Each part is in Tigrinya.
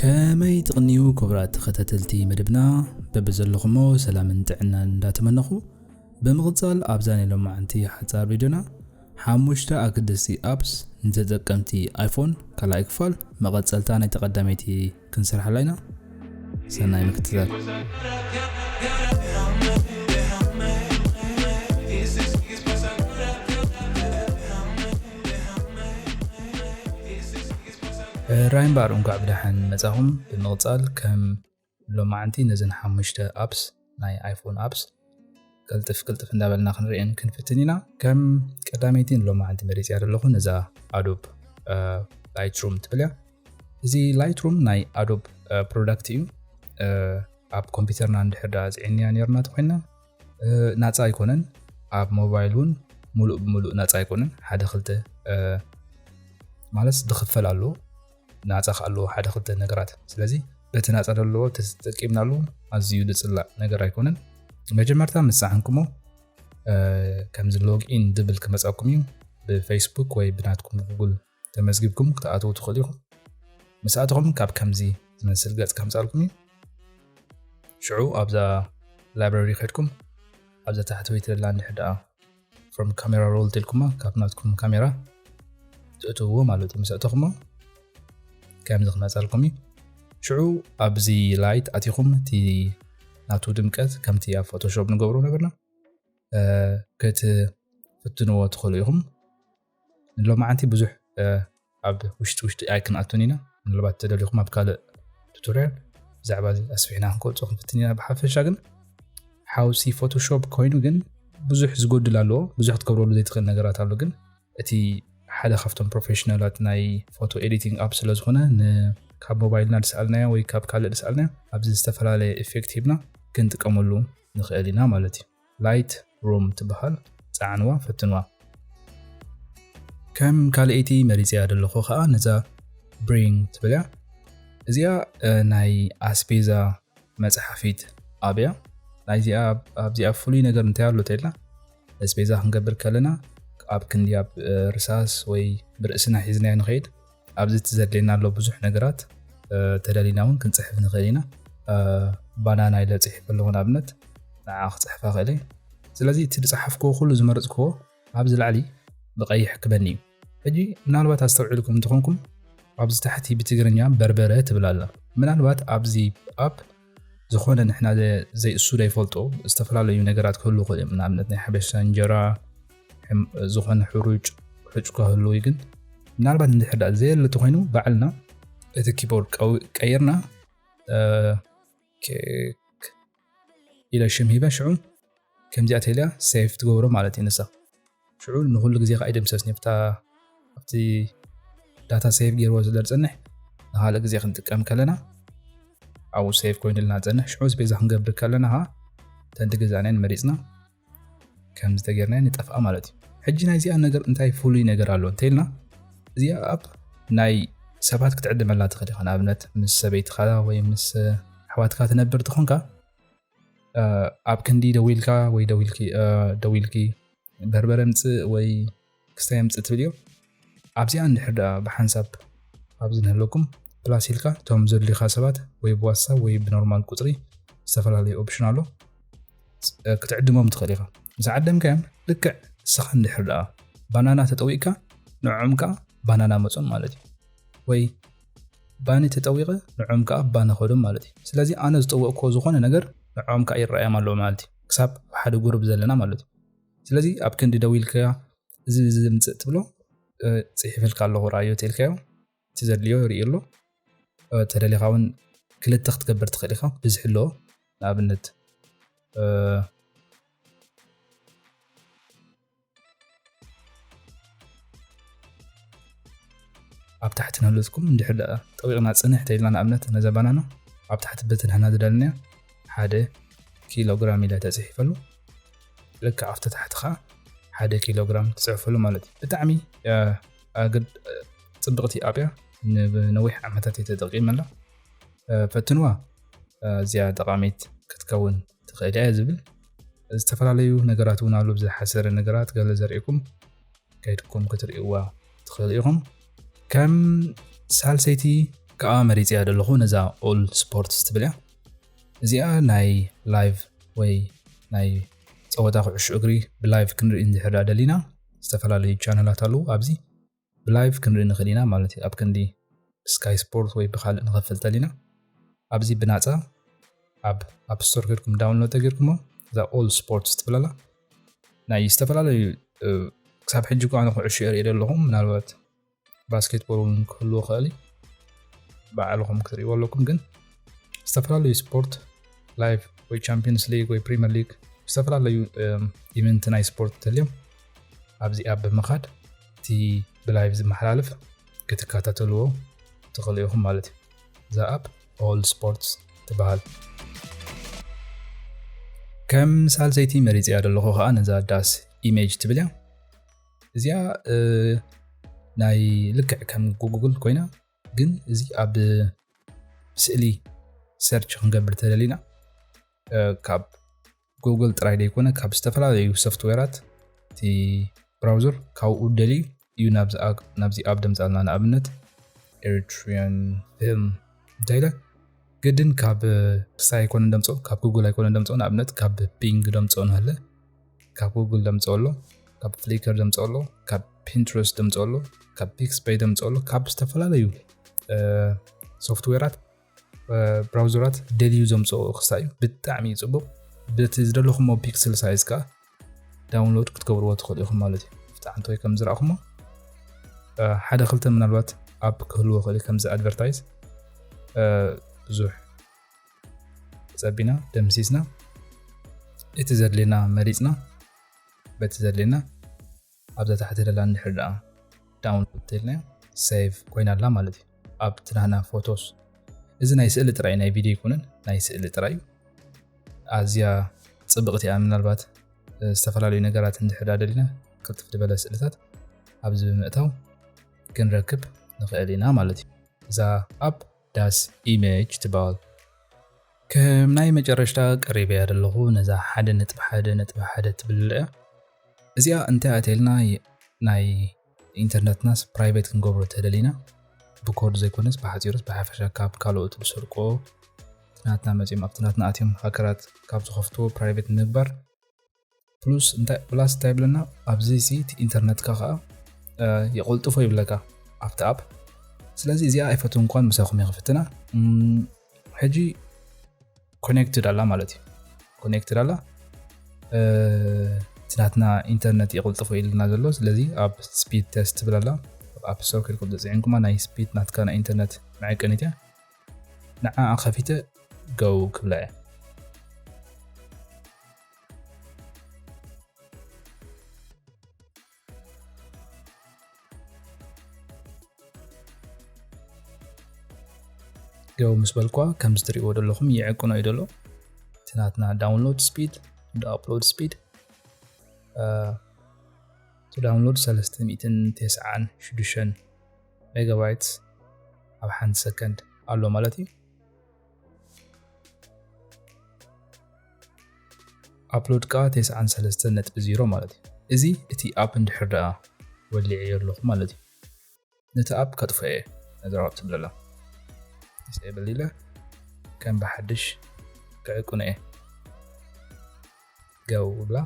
ከመይ ትቕንዩ ክቡራት ተኸታተልቲ መደብና፣ በብዘለኹሞ ሰላምን ጥዕናን እንዳተመነኹ፣ ብምቕጻል ኣብዛ ናይ ሎማዓንቲ ሓጻር ቪድዮና ሓሙሽተ ኣገደስቲ ኣፕስ ንተጠቀምቲ ኣይፎን ካልኣይ ክፋል መቐጸልታ ናይ ተቐዳመይቲ ክንሰርሓላ ኢና። ሰናይ ምክትታል። ራይምባር እንኳዕ ብደሓን መጻኹም። ብምቕጻል ከም ሎማዓንቲ ነዘን ሓሙሽተ ኣፕስ ናይ ኣይፎን ኣፕስ ቅልጥፍ ቅልጥፍ እንዳበልና ክንርእየን ክንፍትን ኢና። ከም ቀዳመይቲ ንሎማዓንቲ መሪጽያ ዘለኹ ነዛ ኣዶብ ላይትሩም ትብል እያ። እዚ ላይትሩም ናይ ኣዶብ ፕሮዳክት እዩ። ኣብ ኮምፒውተርና እንድሕር ደኣ ኣጽዒንያ ነርና ተኾይና ናጻ ኣይኮነን። ኣብ ሞባይል እውን ሙሉእ ብሙሉእ ናጻ ኣይኮነን። ሓደ ክልተ ማለት ዝኽፈል ኣሎ፣ ናጻ ከ ኣለዎ ሓደ ክልተ ነገራት። ስለዚ በቲ ናጻ ዘለዎ ተጠቂምናሉ ኣዝዩ ዝጽላእ ነገር ኣይኮነን። መጀመርታ ምስ ጸዓንኩሞ ከምዚ ሎግ ኢን ዝብል ክመጻኩም እዩ። ብፌስቡክ ወይ ብናትኩም ጉግል ተመዝጊብኩም ክትኣትዉ ትኽእሉ ኢኹም። ምስ ኣተኹም ካብ ከምዚ ዝመስል ገጽ ከምጻልኩም እዩ። ሽዑ ኣብዛ ላይብረሪ ከድኩም ኣብዛ ታሕቲ ወይ ትደላ እንድሕር ደኣ from camera roll ትልኩማ ካብ ናትኩም ካሜራ ትእትውዎ ማለት እዩ። ምስ ኣተኹሞ ከምዚ ክመጻልኩም እዩ። ሽዑ ኣብዚ ላይት ኣቲኹም እቲ ናቱ ድምቀት ከምቲ ኣብ ፎቶሾፕ ንገብሮ ነበርና ክትፍትንዎ ትኽእሉ ኢኹም። ንሎማዓንቲ ብዙሕ ኣብ ውሽጢ ውሽጢ ኣይክንኣቱን ኢና። ምናልባት ተደሊኹም ኣብ ካልእ ቱቶሪያል ብዛዕባ እዚ ኣስፊሕና ክንገልጾ ክንፍትን ኢና። ብሓፈሻ ግን ሓውሲ ፎቶሾፕ ኮይኑ ግን ብዙሕ ዝጎድል ኣለዎ። ብዙሕ ክትገብረሉ ዘይትኽእል ነገራት ኣሎ። ግን እቲ ሓደ ካብቶም ፕሮፌሽናላት ናይ ፎቶ ኤዲቲንግ ኣፕ ስለ ዝኾነ ካብ ሞባይልና ዝሰኣልናዮ ወይ ካብ ካልእ ዝሰኣልናዮ ኣብዚ ዝተፈላለየ ኢፌክት ሂብና ክንጥቀመሉ ንኽእል ኢና ማለት እዩ። ላይት ሩም ትበሃል፣ ጸዓንዋ፣ ፈትንዋ። ከም ካልኣይቲ መሪጽያ ዘለኹ ኸኣ ነዛ ብሪንግ ትብል እያ። እዚኣ ናይ ኣስቤዛ መጽሓፊት ኣብያ። ናይዚኣ ኣብዚኣ ፍሉይ ነገር እንታይ ኣሎ ተልና ኣስቤዛ ክንገብር ከለና ኣብ ክንዲ ኣብ ርሳስ ወይ ብርእስና ሒዝናዮ ንኸይድ ኣብዚ ትዘድልየና ኣሎ ብዙሕ ነገራት ተደሊና እውን ክንጽሕፍ ንኽእል ኢና። ባናና ኢለ ጽሒፈ ኣለኹ ንኣብነት ንዓ ክጽሕፋ ክእለ። ስለዚ እቲ ዝጸሓፍክዎ ኩሉ ዝመረጽክዎ ኣብዚ ላዕሊ ብቐይሕ ክበኒ እዩ። ሕጂ ምናልባት ኣስተውዒልኩም እንተኾንኩም ኣብዚ ታሕቲ ብትግርኛ በርበረ ትብል ኣላ። ምናልባት ኣብዚ ኣፕ ዝኾነ ንሕና ዘይእሱ ዘይፈልጦ ዝተፈላለዩ ነገራት ክህሉ ይኽእል እዮም። ንኣብነት ናይ ሓበሻ እንጀራ ዝኾነ ሕሩጭ ሕጭ ክህሉ ግን ምናልባት እንድሕር ዳ ዘየለ ተኾይኑ ባዕልና እቲ ኪቦርድ ቀይርና ኬክ ኢለ ሽም ሂበ ሽዑ ከምዚኣ ተልያ ሴፍ ትገብሮ ማለት እዩ ንሳ። ሽዑ ንኹሉ ግዜ ከዓ ይደምሰስ ኣብቲ ዳታ ሴፍ ገይርዎ ዝደር ፅንሕ ንካልእ ግዜ ክንጥቀም ከለና ኣብኡ ሴፍ ኮይኑልና ፅንሕ። ሽዑ ስቤዛ ክንገብር ከለና ከዓ ተንቲ ገዛእናን መሪፅና ከም ዝተገርና ንጠፍኣ ማለት እዩ። ሕጂ ናይዚኣ ነገር እንታይ ፍሉይ ነገር ኣሎ እንተኢልና እዚኣ ኣብ ናይ ሰባት ክትዕድመላ ትኽእል ኢኻ። ንኣብነት ምስ ሰበይትኻ ወይ ምስ ኣሕዋትካ ትነብር ትኾንካ ኣብ ክንዲ ደዊልካ ወይ ደዊልኪ ደዊልኪ በርበረ ምፅእ ወይ ክስታይ ምፅእ ትብል እዮም። ኣብዚኣ እንድሕር ደኣ ብሓንሳብ ኣብዚ ንህለኩም ፕላስ ኢልካ እቶም ዘድልዩካ ሰባት ወይ ብዋትሳፕ ወይ ብኖርማል ቁፅሪ ዝተፈላለዩ ኦፕሽን ኣሎ ክትዕድሞም ትኽእል ኢኻ። ምስ ዓደምካዮም ልክዕ ንስኻ እንድሕር ደኣ ባናና ተጠዊቕካ ንዕኦም ከዓ ባናና መፁን ማለት እዩ። ወይ ባኒ ተጠዊቐ ንዕኦም ከዓ ባኒ ኸዶም ማለት እዩ። ስለዚ ኣነ ዝጠወቕክዎ ዝኾነ ነገር ንዕኦም ከዓ ይረኣዮም ኣለዎ ማለት እዩ። ክሳብ ሓደ ጉሩብ ዘለና ማለት እዩ። ስለዚ ኣብ ክንዲ ደዊልካ እዚ ዝምፅእ ትብሎ ፅሒፈልካ ኣለኹ ረኣዮ ተልካዮ እቲ ዘድልዮ ርኢ ኣሎ። ተደሊኻ እውን ክልተ ክትገብር ትኽእል ኢኻ። ብዝሒ ኣለዎ ንኣብነት ኣብ ታሕቲ ንህልትኩም እንድሕር ደኣ ጠዊቕና ፅንሕ ተኢልና ንኣብነት ነዛ ባናና ኣብ ታሕቲ በቲ ንሕና ዝደለናዮ ሓደ ኪሎግራም ኢለ ተፅሒፈሉ ልክዕ ኣብቲ ታሕቲ ከዓ ሓደ ኪሎግራም ትፅሕፈሉ ማለት እዩ። ብጣዕሚ ፅብቕቲ ኣፕ እያ። ንነዊሕ ዓመታት እየ ተጠቂመላ። ፈትንዋ እዚኣ ጠቃሚት ክትከውን ትኽእል እያ ዝብል ዝተፈላለዩ ነገራት እውን ኣሎ። ብዝሓሰረ ነገራት ገለ ዘርእኩም ከይድኩም ክትርእይዋ ትኽእሉ ኢኹም። ከም ሳልሰይቲ ከዓ መሪፅያ ዘለኹ ነዛ ኦል ስፖርትስ ትብል እያ። እዚኣ ናይ ላይቭ ወይ ናይ ፀወታ ኩዕሾ እግሪ ብላይቭ ክንርኢ እንድሕር ደኣ ደሊና፣ ዝተፈላለዩ ቻነላት ኣለዉ። ኣብዚ ብላይቭ ክንርኢ ንኽእል ኢና ማለት እዩ። ኣብ ክንዲ ስካይ ስፖርት ወይ ብካልእ ንኸፍል ተሊና፣ ኣብዚ ብናፃ ኣብ ኣፕ ስቶር ከድኩም ዳውንሎድ ተገይርኩሞ፣ እዛ ኦል ስፖርትስ ትብለላ ናይ ዝተፈላለዩ ክሳብ ሕጂ እኳ ኣነ ኩዕሾ የርኢ ዘለኹም። ምናልባት ባስኬትቦል እውን ክህልዎ ክእል እዩ። ባዕልኹም ክትርእይዎ ኣለኩም። ግን ዝተፈላለዩ ስፖርት፣ ላይቭ ወይ ቻምፒየንስ ሊግ ወይ ፕሪምየር ሊግ፣ ዝተፈላለዩ ኢቨንት ናይ ስፖርት ተልዮም ኣብዚ ኣብ ብምኻድ እቲ ብላይቭ ዝመሓላለፍ ክትከታተልዎ ትኽእሉ ኢኹም ማለት እዩ። እዛ ኣፕ ኦል ስፖርትስ ትበሃል። ከም ሳልሰይቲ መሪፅያ ዘለኹ ከዓ ነዛ ዳስ ኢሜጅ ትብል እያ። እዚኣ ናይ ልክዕ ከም ጉግል ኮይና፣ ግን እዚ ኣብ ስእሊ ሰርች ክንገብር ተደሊና ካብ ጉግል ጥራይ ዘይኮነ ካብ ዝተፈላለዩ ሶፍትዌራት እቲ ብራውዘር ካብኡ ደልዩ እዩ ናብዚ ኣፕ ደምፃልና። ንኣብነት ኤሪትሪያን ፊልም እንታይ ኢለ ግድን ካብ ክሳይ ኣይኮነን ደምፅኦ፣ ካብ ጉግል ኣይኮነን ደምፅኦ። ንኣብነት ካብ ቢንግ ደምፅኦ ንህለ ካብ ጉግል ደምፅኦ ኣሎ፣ ካብ ፍሊከር ደምፅኦ ኣሎ፣ ካብ ፒንትረስት ደምፅኦ ኣሎ፣ ካብ ፒክስፔይ ደምፅኦ ኣሎ። ካብ ዝተፈላለዩ ሶፍትዌራት ብራውዘራት ደልዩ ዘምፅኦ ክሳይ እዩ። ብጣዕሚ እዩ ፅቡቕ። በቲ ዝደለኹሞ ፒክስል ሳይዝ ከዓ ዳውንሎድ ክትገብርዎ ትኽእሉ ኢኹም ማለት እዩ። ፍትሓ እንተወይ ከም ዝረእኹሞ ሓደ ክልተ ምናልባት ኣፕ ክህልዎ ክእል ከምዚ ኣድቨርታይዝ ብዙሕ ፀቢና ደምሲስና እቲ ዘድልየና መሪፅና በቲ ዘድልየና ኣብዛ ታሕቲ ደላ እንድሕር ደኣ ዳውንሎድ ተልና ሴቭ ኮይና ኣላ ማለት እዩ። ኣብ ትናህና ፎቶስ እዚ ናይ ስእሊ ጥራይ ናይ ቪድዮ ይኮነን ናይ ስእሊ ጥራይ እዩ። ኣዝያ ፅብቕቲ እያ። ምናልባት ዝተፈላለዩ ነገራት እንድሕር ደኣ ደሊና ክልጥፍ ዝበለ ስእልታት ኣብዚ ብምእታው ክንረክብ ንኽእል ኢና ማለት እዩ። እዛ ኣፕ ዳስ ኢሜጅ ትበሃል። ከም ናይ መጨረሽታ ቀሪበያ ዘለኹ ነዛ ሓደ ነጥቢ ሓደ ነጥቢ ሓደ ትብል እያ። እዚኣ እንታይ ኣትየልና ናይ ኢንተርነትናስ ፕራይቬት ክንገብሮ ተደሊና ብኮድ ዘይኮነስ ብሓፂሩስ ብሓፈሻ ካብ ካልኦት ብሰርቆ ናትና መፂኦም ኣብቲ ናትና ኣትዮም ሃከራት ካብ ዝኸፍትዎ ፕራይቬት ንምግባር ፕሉስ እንታይ ፕላስ እንታይ ይብለና ኣብዚ ሲ እቲ ኢንተርነትካ ከዓ የቆልጥፎ ይብለካ ኣብቲ ኣፕ። ስለዚ እዚኣ ኣይፈትው እንኳን ምሳኹም እየ ክፍትና። ሕጂ ኮኔክትድ ኣላ ማለት እዩ። ኮኔክትድ ኣላ እቲ ናትና ኢንተርነት የቆልጥፎ ኢልና ዘሎ። ስለዚ ኣብ ስፒድ ተስት ትብል ኣላ ኣብ ኣፕ ስቶር ከድኩም ተፅዒንኩማ ናይ ስፒድ ናትካ ናይ ኢንተርነት መዐቀኒት እያ። ንዓ ከፊተ ገው ክብላ እየ። ገው ምስ በልኳ ከምዚ ትሪእዎ ዘለኹም ይዕቅኖ እዩ ዘሎ እቲ ናትና ዳውንሎድ ስፒድ እንደ ኣፕሎድ ስፒድ እቲ ዳውንሎድ ሰለስተ ሚእትን ተስዓን ሽዱሽተን ሜጋባይት ኣብ ሓንቲ ሰከንድ ኣሎ ማለት እዩ። ኣፕሎድ ከዓ ተስዓን ሰለስተን ነጥቢ ዜሮ ማለት እዩ። እዚ እቲ ኣፕ እንድሕር ደኣ ወሊዐዮ ኣለኹ ማለት እዩ። ነቲ ኣፕ ከጥፍኦ እየ ነዛ ኣፕ ትብለላ ዲስኤብል ኢለ ከም ብሓድሽ ክዕቅኖ እየ። ገው ብላ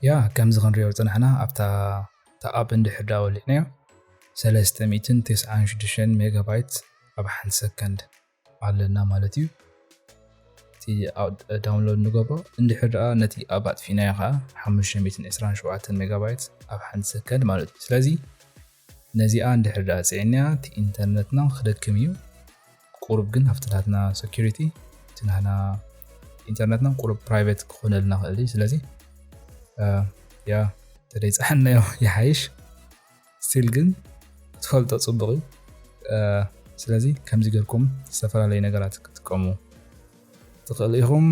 ያ ከምዚ ክንሪኦ ዝፅናሕና ኣብታ ኣፕ እንድሕር ዳ ወሊዕናዮ ሰለስተ ሚእትን ተስዓን ሽዱሽተን ሜጋባይት ኣብ ሓንቲ ሰከንድ ኣለና ማለት እዩ። እቲ ዳውንሎድ ንገብሮ እንድሕር ደኣ ነቲ ኣፕ ኣጥፊእናዮ ከዓ ሓሙሽተ ሚእትን ዕስራን ሸውዓተን ሜጋባይት ኣብ ሓንቲ ሰከንድ ማለት እዩ። ስለዚ ነዚኣ እንድሕር ደኣ ፅዒንያ እቲ ኢንተርነትና ክደክም እዩ። ቁሩብ ግን ኣብቲ ናትና ሴኩሪቲ እቲ ናትና ኢንተርነትና ቁሩብ ፕራይቬት ክኾነልና ክእል እዩ። ስለዚ ያ ተደይ ፀሓናዮ ይሓይሽ። ስቲል ግን እቲ ክትፈልጦ ጽቡቕ እዩ። ስለዚ ከምዚ ጌርኩም ዝተፈላለዩ ነገራት ክትጥቀሙ ትኽእሉ ኢኹም።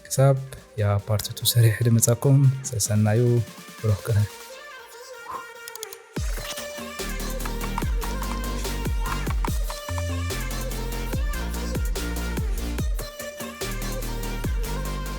ክሳብ ያ ፓርት ቱ ሰሪሕ ድመጻኩም ሰሰናዩ ብሩኽ ቀነ።